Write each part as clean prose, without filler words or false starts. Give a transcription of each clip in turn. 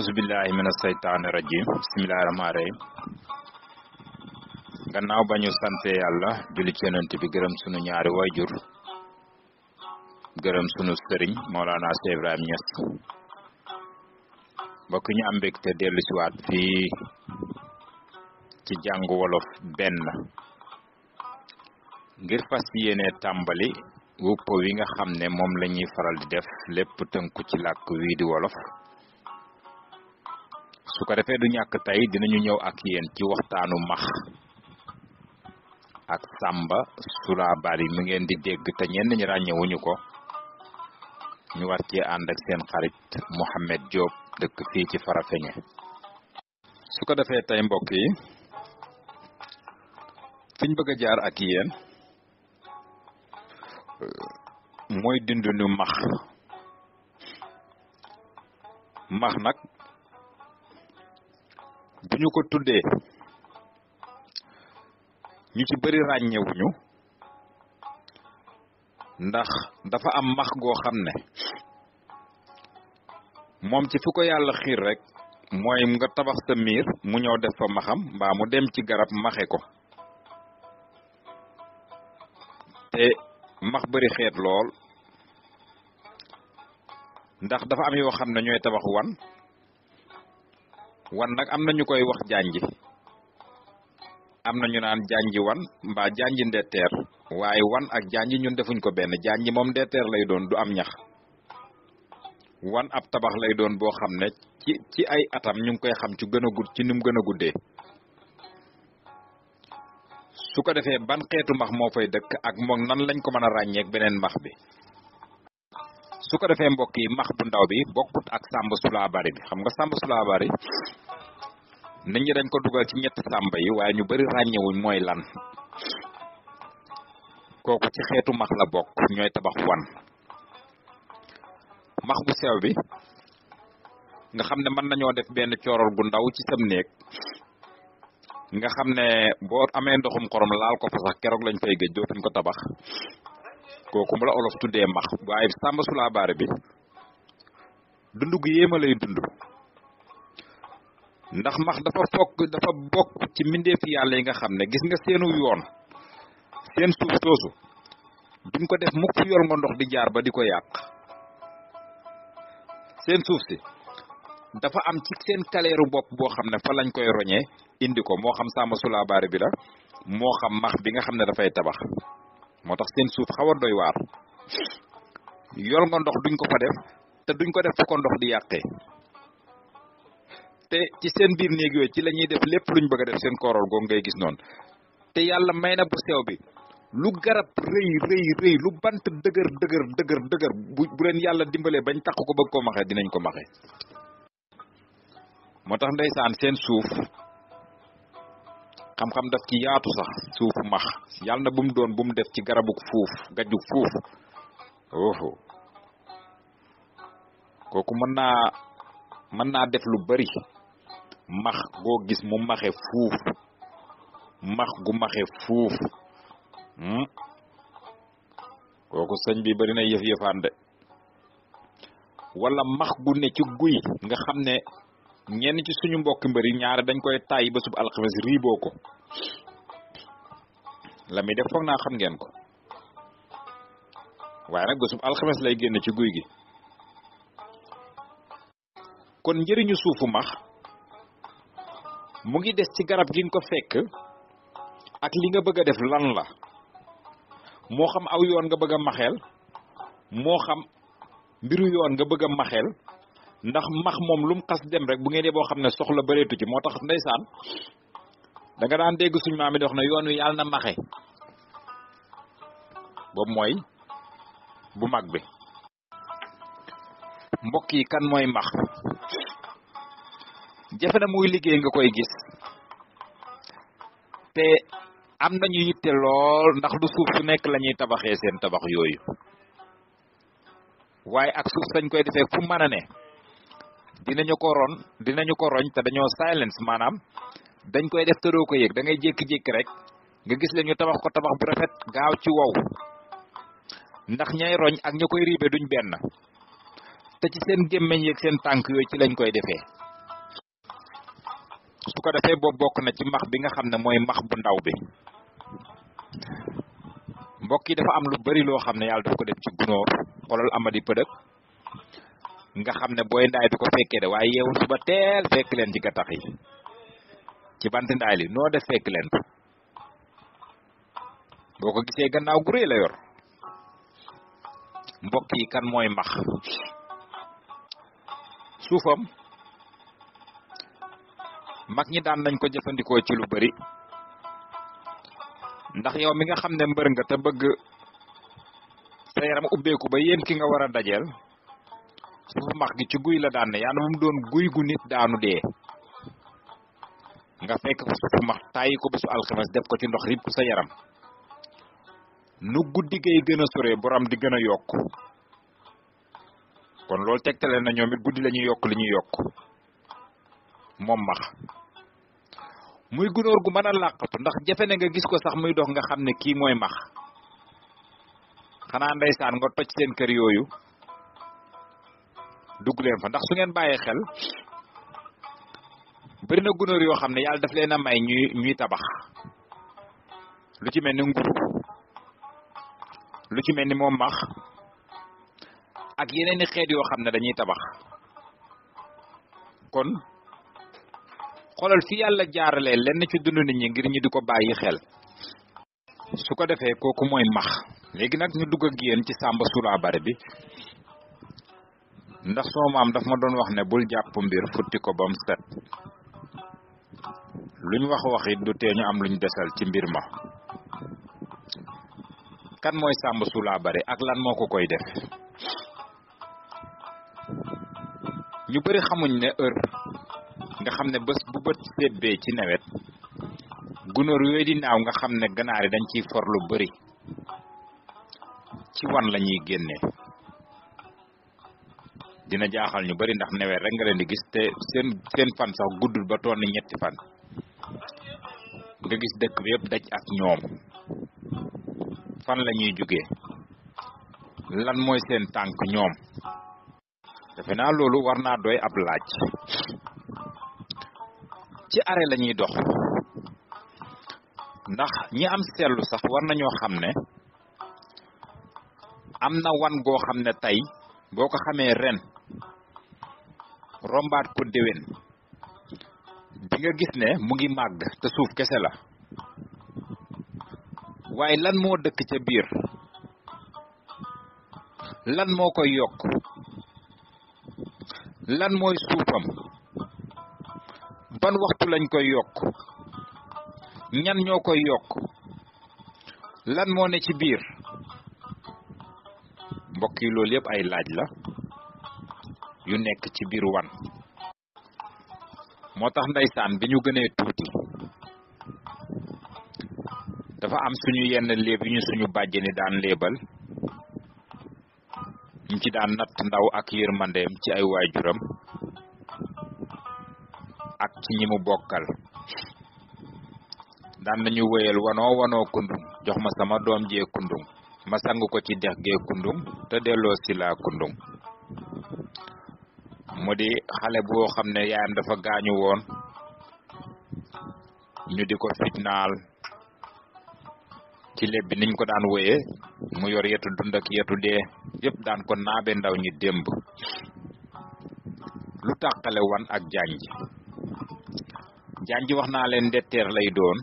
auzubillahi mina seytaani rajim bismillahi rahmaani rahim gannaaw ba ñu sante yàlla julli ci yonent bi gërëm sunu ñaari wayjur gërëm sunu sëriñ Mawlana Cheikh Ibrahim Niass mbokk ñu am mbégte dellu si waat fii ci jàngu wolof benn ngir fas yéene tàmbali wuppo wi nga xam ne moom la ñuy faral di def lépp tënku ci làkk wii di wolof su ko defee du ñàkk tey dinañu ñëw ak yéen ci waxtaanu max ak Samba Sulabari mi ngeen di dégg te ñenn ñi ràññewuñu ko ñu war cee ànd ak seen xarit Mohamed Diop dëkk fii ci Farafeñe su ko defee tey mbokk yi fiñ bëgg a jaar ak yéen mooy dundinu max nag bu ñu ko tuddee ñu ci bari ràññewuñu ndax dafa am max goo xam ne moom ci fu ko yàlla xiir rek mooy nga tabax sa miir mu ñëw def fa maxam mbaa mu dem ci garab maxe ko te max bari xeet lool ndax dafa am yoo xam ne ñooy tabax wan nag am na ñu koy wax janji am na ñu naan janji wan mbaa janji ndetteer waaye wan ak janji ñun defuñ ko benn janji moom ndetteer lay doon du am ñax wan ab tabax lay doon boo xam ne ci ay atam ñu ngi koy xam ci gën a gudd ci ni mu gën a guddee su ko defee ban xeetu max moo fay dëkk ak moom nan lañ ko mën a ràññeek beneen max bi su ko defee mbokk yi max bu ndaw bi bokkut ak Samba Sulabari bi xam nga Samba Sulabari nit ñi dañ ko dugal ci ñetti sàmba yi waaye ñu bari ràññewuñ mooy lan kooku ci xeetu max la bokk ñooy tabax wan max bu sew bi nga xam ne mën nañoo def benn coorol gu ndaw ci sam néeg nga xam ne boo amee ndoxum xorom laal ko fa sax keroog lañ fay géej dootuñ ko tabax kooku mu la olof tuddee max waaye Samba Sulabari bi dund gu yéema lay dund ndax max dafa bokk ci mbindeefi yàlla yi nga xam ne gis nga seenu yoon seen suuf soosu duñ ko def mukk yor nga ndox di jaar ba di ko yàq seen suuf si dafa am ci seen kaleeru bopp boo xam ne fa lañ koy roñee indi ko moo xam Samba Sulabari bi la moo xam max bi nga xam ne dafay tabax moo tax seen suuf xaw a doy waar yor nga ndox duñ ko fa def te duñ ko def fu ko ndox di yàqee te ci seen biir néeg yooyu ci la ñuy def lépp luñ bëgg a def seen koorol googu ngay gis noonu te yàlla may na bu sew bi lu garab rëy lu bant dëgër bu leen yàlla dimbalee bañ takk ko bëgg koo maxee dinañ ko maxee moo tax ndeysaan seen suuf xam-xam daf ci yaatu sax suufu max yàlla na bu mu doon bu mu def ci garabuk fuuf gajjug fuuf oho kooku mën naa def lu bari max goo gis mu maxe fuuf max gu maxe fuuf kooku sëñ bi bari na yëf-yëfaan de wala max gu ne ci guy nga xam ne ñenn ci suñu mbokki mbëri ñaare dañ koy tàyyi ba sub alxames riiboo ko la muy def foog naa xam ngeen ko waaye nag ba sub alxames lay génn ci guy gi kon njëriñu suufu max mu ngi des ci garab gi nga ko fekk ak li nga bëgg a def lan la moo xam aw yoon nga bëgg a maxeel moo xam mbiru yoon nga bëgg a maxeel ndax max moom lu mu xas dem rek bu ngeen dee boo xam ne soxla bëreetu ci moo tax ndeysaan da nga daan dégg suñu maam yi di wax ne yoon wi yàlla na maxe boobu mooy bu mag bi mbokk yi kan mooy max jafe na muy liggéey nga koy gis te am nañu yitte lool ndax du suuf su nekk la ñuy tabaxee seen tabax yooyu waaye ak suuf sañ koy defee fu mën a ne dinañu ko roñ te dañoo silence maanaam dañ koy def te doo ko yëg da ngay jékki-jékki rek nga gis leen ñu tabax ko tabax bu rafet gaaw ci wow ndax ñay roñ ak ña koy riibe duñ benn te ci seen gémmeñ yeeg seen tànk yooyu ci lañ koy defee su ko defee boobu bokk na ci max bi nga xam ne mooy max bu ndaw bi mbokk yi dafa am lu bari loo xam ne yàlla dafa ko def ci gunóor xolal amadi pëdëk nga xam ne booy ndaay du ko fekkee de waaye yeewul suba teel fekk leen ci gattax yi ci bant ndaay li noo def fekk leen boo ko gisee gannaaw gu rëy la yor mbokk yi kan mooy max suufam mag ñi daan nañ ko jëfandikoo ci lu bari ndax yow mi nga xam ne mbër nga te bëgg sa yaram ubbeeku ba yéen ki nga war a dajeel suufu max gi ci guy la daan ne yaa na mu doon guy gu nit daanu dee nga fekk ko suufu max tàyyi ko bésu alxames def ko ci ndox rib ko sa yaram nu guddi gay gën a sore borom di gën a yokk kon loolu tegtale na ñoom it guddi la ñuy yokk li ñuy yokk moom max muy gunóor gu mën a làqatu ndax jafe ne nga gis ko sax muy dox nga xam ne kii mooy max xanaa ndeysaan nga toj seen kër yooyu dugg leen fa ndax su ngeen bàyyee xel bari na gunóor yoo xam ne yàlla daf leen a may ñuy tabax lu ci mel ni nguru lu ci mel ni moom max ak yeneen i xeet yoo xam ne dañuy tabax kon xoolal fi yàlla jaarale lenn ci dund nit ñi ngir ñu di ko bàyyi xel su ko defee kooku mooy max léegi nag ñu dugg ak yéen ci Samba Sula Bari bi ndax soo maam daf ma doon wax ne bul jàpp mbir futti ko bam set luñ wax it du tee ñu am luñ desal ci mbir ma kan mooy Samba Sula Bari ak lan moo ko koy def ñu bari xamuñ ne heure nga xam ne bés bu bët sebbee ci nawet gunóor yooyu di naaw nga xam ne ganaar yi dañ ciy for lu bari ci wan la ñuy génnee dina jaaxal ñu bari ndax nawet rek nga leen di gis te seen fan sax guddul ba toll ni ñetti fan nga gis dëkk bi yëpp daj ak ñoom fan la ñuy jógee lan mooy seen tànk ñoom defe naa loolu war naa doy ab laaj ci arrêt la ñuy dox ndax ñi am seetlu sax war nañoo xam ne am na wan goo xam ne tey boo ko xamee ren rombaat ko déwén di nga gis ne mu ngi màgg te suuf kese la waaye lan moo dëkk ca biir lan moo koy yokk lan mooy suufam ban waxtu lañ koy yokk ñan ñoo koy yokk lan moo ne ci biir mbokk yi loolu yëpp ay laaj la yu nekk ci biir wan moo tax ndeysaan bi ñu gënee tuuti dafa am suñu yenn léeb yu ñu suñu bàjjeni daan léebal ñu ci daan natt ndaw ak yërmandeem ci ay waajuram ak ci ñi mu bokkal daan nañu wéyal wanoo kundung jox ma sama doom jee kundung ma sang ko ci dex gee kundung te delloo si laa kundung mu di xale boo xam ne yaayam dafa gaañu woon ñu di ko fitnaal ci léeb bi niñ ko daan wéyee mu yor yetu dund ak yetu dee yëpp daan ko naabe ndaw ñi démb lu tàqale wan ak janj wax naa leen ndetteer lay doon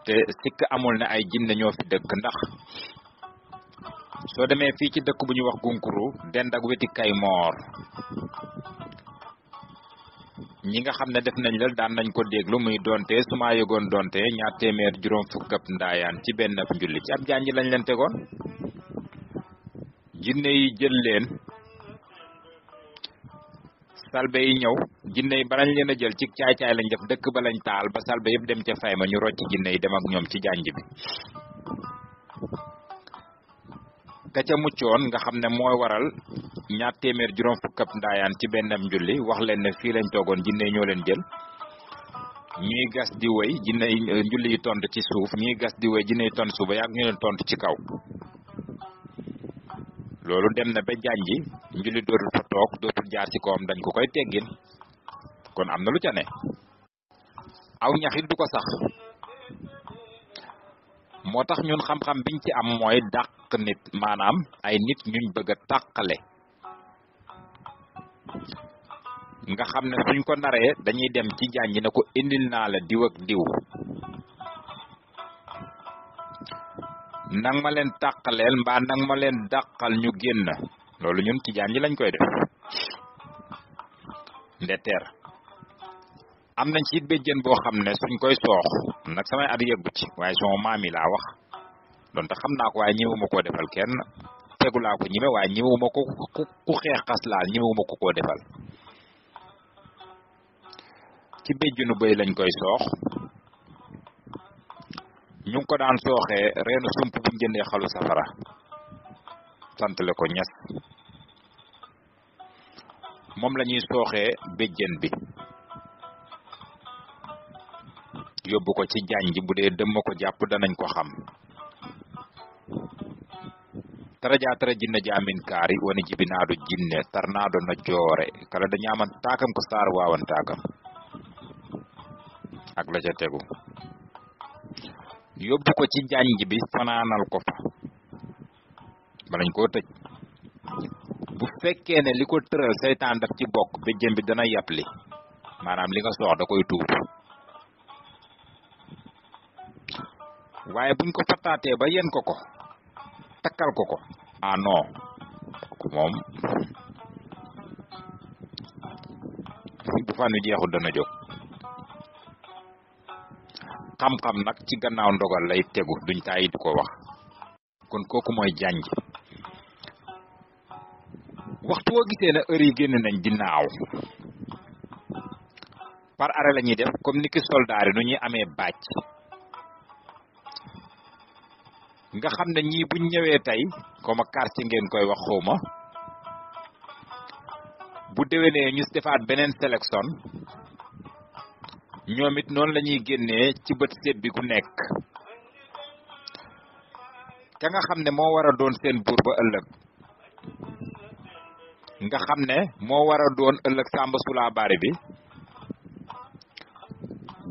te sikk amul ne ay jinne ñoo fi dëkk ndax soo demee fii ci dëkk bu ñu wax Gunkuru dend ak weti Kaymoor ñi nga xam ne def nañ la daan nañ ko déglu muy donte su ma yëgoon donte 250 ab ndaayaan ci benn ab njulli ci ab janj lañ leen tegoon jinne yi jël leen salbe yi ñëw jinne yi balañ leen a jël ci caay-caay lañ def dëkk ba lañ taal ba salbe yëpp dem ca fayma ñu rocc jinne yi dem ak ñoom ci janj bi ka ca muccoon nga xam ne mooy waral 250 ab ndaayaan ci benn njulli wax leen ne fii lañ toogoon jinne yi ñoo leen jël ñuy gas di wéy jinne yi njulli yi tont ci suuf ñuy gas di wéy jinne yi tont suuf ba yàgg ñu leen tont ci kaw loolu dem na ba janji njulli dootul fa toog dootul jaar ci kawam dañ ko koy teggin kon am na lu ca ne aw ñaxit du ko sax moo tax ñun xam-xam biñ ci am mooy dàq nit maanaam ay nit ñuñ bëgg a tàqale nga xam ne suñ ko naree dañuy dem ci jànj ne ko indil naa la diw ak diw nang ma leen tàqaleel mbaa nang ma leen dàqal ñu génn loolu ñun ci jànj lañ koy def ndeteer am nañ ci béjjën boo xam ne suñ koy soox nag samay at yeggu ci waaye sama maam yi laa wax donte xam naa ko waaye ñëwuma koo defal kenn tegu laa ko ñime waaye ñëwuma ko ku xeex xas laal ñëwuma ko koo defal ci béjjënu bëy lañ koy soox ñu ngi ko daan sooxee reenu sump buñ jëndee xalu safara santale ko ñes moom la ñuy sooxee béjjën bi yóbbu ko ci janj bu dee dëmm ko jàpp danañ ko xam tara jinne jaamin kaari woni jibinaado jinne tarnaado no joore kala da ñaaman taakam ko saar waawan taakam ak la ca tegu yóbbu ko ci janj bi fanaanal ko fa balañ koo tëj bu fekkee ne li ko tëral seytaan daf ci bokk béjjën bi dana yàpli maanaam li nga soox da koy tuur waaye buñ ko fataatee ba yen ko takkal ko ah non moom bu fanu jeexul dana jóg xam-xam nag ci gannaaw ndogal lay tegu duñ tàyyi di ko wax kon kooku mooy janj waxtu woo gisee na heure yi génn nañ di naaw par arrêt la ñuy def comme ni ki soldaar yi nu ñuy amee bàcc nga xam ne ñii buñ ñëwee tey comme quartier ngeen koy wax xawma bu déwénee ñu defaat beneen sélection ñoom it noonu la ñuy génnee ci bët seet bi ku nekk ka nga xam ne moo war a doon seen buur ba ëllëg nga xam ne moo war a doon ëllëg Samba Sula Bari bi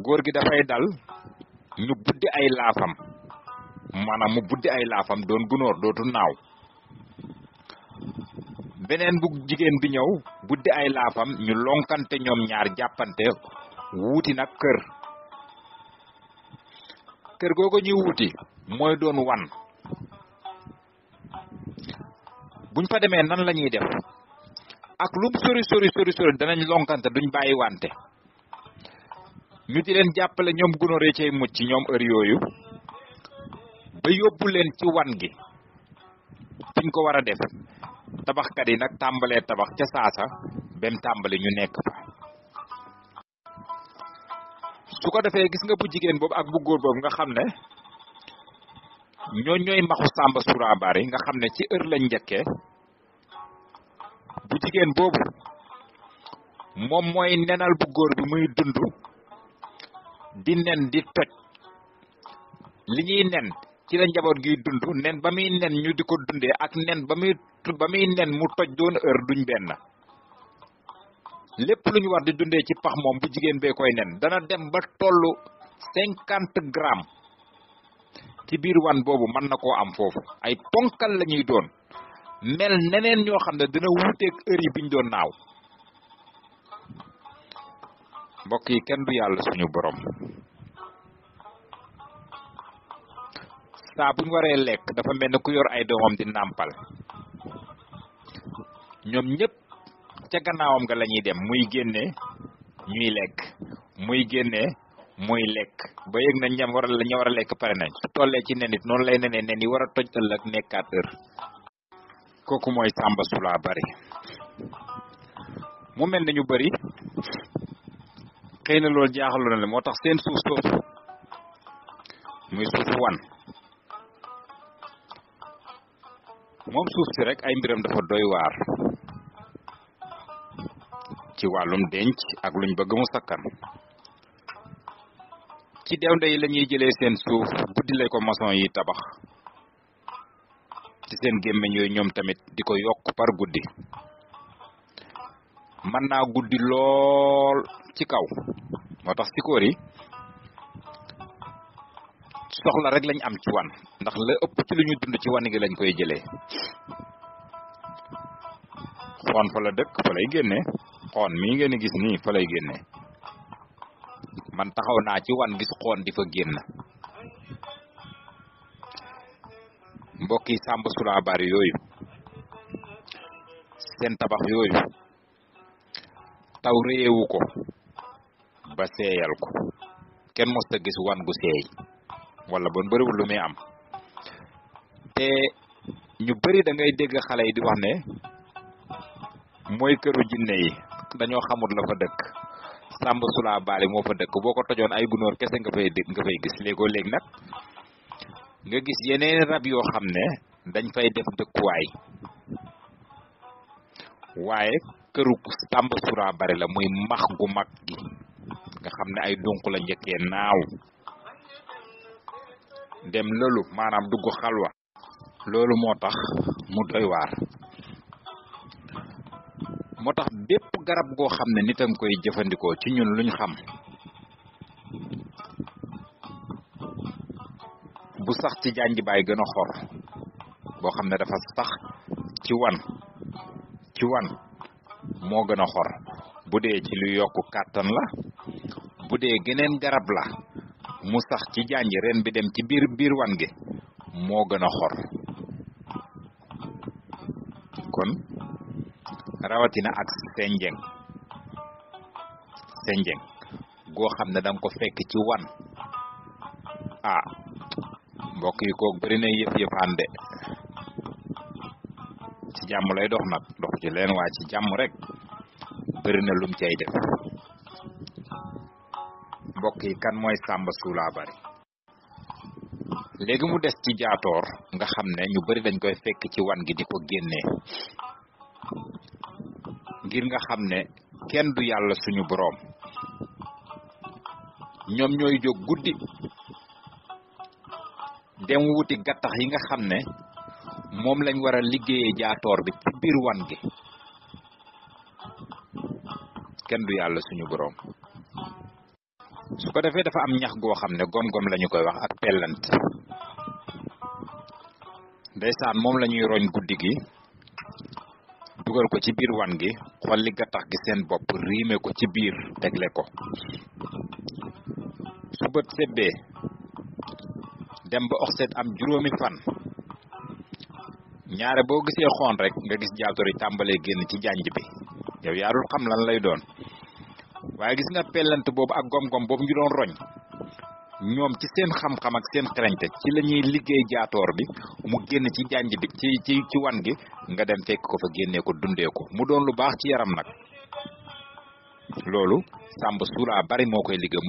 góor gi dafay dal ñu buddi ay laafam maanaam mu buddi ay laafam doon gunóor dootu naaw beneen bu jigéen bi ñëw buddi ay laafam ñu lonkante ñoom ñaar jàppante wuuti nag kër googu ñuy wuuti mooy doon wan buñ fa demee nan la ñuy def ak lum sori danañ lonkante duñ bàyyi wante ñu di leen jàppale ñoom gunóor yi cay mucc ñoom heure yooyu ba yóbbu leen ci wan gi fiñ ko war a def tabaxkat yi nag tàmbalee tabax ca saasa bem tàmbali ñu nekk fa su ko defee gis nga bu jigéen boobu ak bu góor boobu nga xam ne ñooy maxu Samba Sura Bari nga xam ne ci heure lañ njëkkee bu jigéen boobu moom mooy nenal bu góor bi muy dund di nen di toj li ñuy nen ci la njaboot gi dund nen ba muy nen ñu di ko dundee ak nen ba muy nen mu toj doon heure duñ benn lépp lu ñu war di dundee ci pax moom bu jigéen bee koy nen dana dem ba tollu 50 grammes ci biir wan boobu mën na koo am foofu ay ponkal la ñuy doon mel neneen ñoo xam ne dina wuuteeg heure yi biñ doon naaw mbokk yi kenn du yàlla suñu borom saa buñ waree lekk dafa mel ne ku yor ay doomam di nàmpal ñoom ñëpp ca gannaawam nga la ñuy dem muy génne ñuy lekk muy génne muy lekk ba yëg na ñam war la ñu war a lekk pare nañ su tollee ci nen it noonu lay nenee nen yi war a toj ëllëg nekkaat heure kooku mooy Samba Sula Bari mu mel ne ñu bari xëy na loolu jaaxalu na la moo tax seen suuf soosu muy suufu wan moom suuf si rek ay mbiram dafa doy waar ci wàllum denc ak luñ bëgg mu sakkan ci dewnde yi la ñuy jëlee seen suuf guddi lay ko maçon yi tabax ci seen gémmiñ yooyu ñoom tamit di ko yokk par guddi mën naa guddi lool ci kaw moo tax sikóor yi soxla rek lañ am ci wan ndax la ëpp ci lu ñu dund ci wan gi lañ koy jëlee xoon fa la dëkk fa lay génne xoon mii ngeen gis nii fa lay génne man taxaw naa ci wan gis xoon di fa génn mbokk yi Samba Sula Bari yooyu seen tabax yooyu taw réewu ko ba seeyal ko kenn mosta gis wan gu seey wala bon bëriwul lu muy am te ñu bëri da ngay dégg xale yi di wax ne mooy këru jinne yi dañoo xamul la fa dëkk Samba Sula Bari moo fa dëkk boo ko tojoon ay gunóor kese nga fay gis léegoo léeg nag nga gis yeneen rab yoo xam ne dañ fay def dëkkuwaay waaye këru Samba Sula Bari la muy max gu mag gi nga xam ne ay dunq la njëkkee naaw dem lolu maanaam dugg xalwa loolu moo tax mu doy waar moo tax bépp garab goo xam ne nit a nga koy jëfandikoo ci ñun luñ xam bu sax ci janj baay gën a xor boo xam ne dafa sax ci wan moo gën a xor bu dee ci lu yokku kàttan la bu dee geneen garab la mu sax ci janj ren bi dem ci biir wan gi moo gën a xor kon rawatina ak senjeng goo xam ne danga ko fekk ci wan mbokk yi kook bëri na yëf-yëfaan de ci jàmm lay dox nag dox ci leen waa ci jàmm rek bëri na lum cay def mbokk yi kan mooy Samba Sula Bari léegi mu des ci jaatoor nga xam ne ñu bëri dañ koy fekk ci wan gi di ko génnee ngir nga xam ne kenn du yàlla suñu boroom ñoom ñooy jóg guddi dem wuti gattax yi nga xam ne moom lañ war a liggéeyee jaatoor bi ci biir wan gi kenn du yàlla suñu boroom su ko defee dafa am ñax goo xam ne gom-gom lañu koy wax ak pellant ndeysaan moom la ñuy roñ guddi gi dugal ko ci biir wan gi xolli gattax gi seen bopp riime ko ci biir tegle ko su bët sebbee dem ba oxset am juróomi fan ñaare boo gisee xoon rek nga gis jaatoor yi tàmbalee génn ci janj bi yow yaarul xam lan lay doon waaye gis nga pellant boobu ak gom-gom boobu ñu doon roñ ñoom ci seen xam-xam ak seen xarañte ci la ñuy liggéey jaatoor bi mu génn ci janj bi ci wan gi nga dem fekk ko fa génnee ko dundee ko mu doon lu baax ci yaram nag loolu Samba Sula Bari moo koy liggéey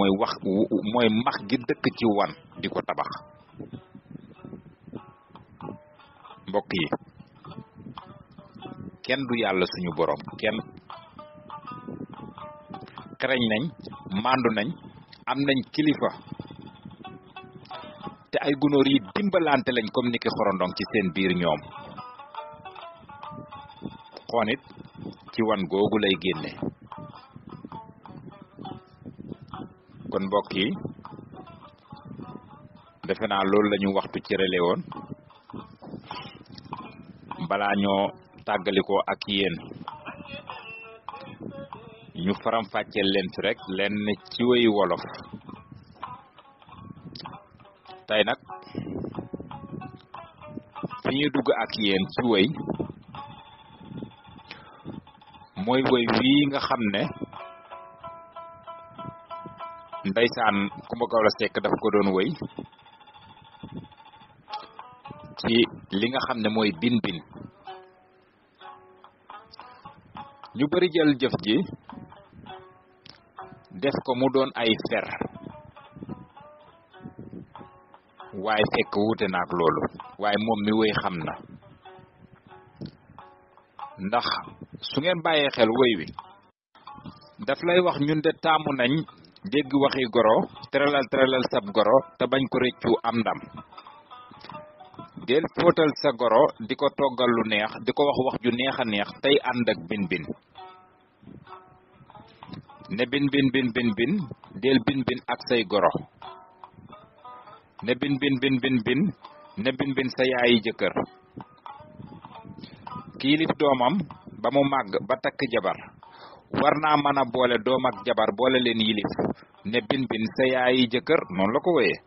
mooy max gi dëkk ci wan di ko tabax mbokk yi kenn du yàlla suñu borom kenn xereñ nañ mandu nañ am nañ kilifa te ay gunóor yi dimbalante lañ comme niki xorondong ci seen biir ñoom xoonit ci wan googu lay génne kon mbokk yi defe naa loolu lañu waxtu cërale woon balaa ñoo tàggalikoo ak yéen ñu faram fàcceel leen fi rek leen ci wéy wolof tey nag fi ñuy dugg ak yéen ci wéy mooy wéy wii nga xam ne ndeysaan Kumba Gawlo Seck dafa ko doon wéy ci li nga xam ne mooy bin bin ñu bari jël jëf ji def ko mu doon ay fer waaye fekk wuute na ak loolu waaye moom mi wéy xam na ndax su ngeen bàyyee xel wéy wi daf lay wax ñun de taamu nañ dégg waxi goro teralal sab goro te bañ ko rëccu am ndam del fóotal sa goro di ko toggal lu neex di ko wax ju neex a neex tey ànd ak bin bin ne bin bin bin bin bin del bin bin ak say goro ne bin bin bin bin bin ne bin bin sa yaayi jëkkër kiilif doomam ba mu màgg ba takk jabar war naa mën a boole doom ak jabar boole leen yilif ne bin bin sa yaayi jëkkër noonu la ko wéyee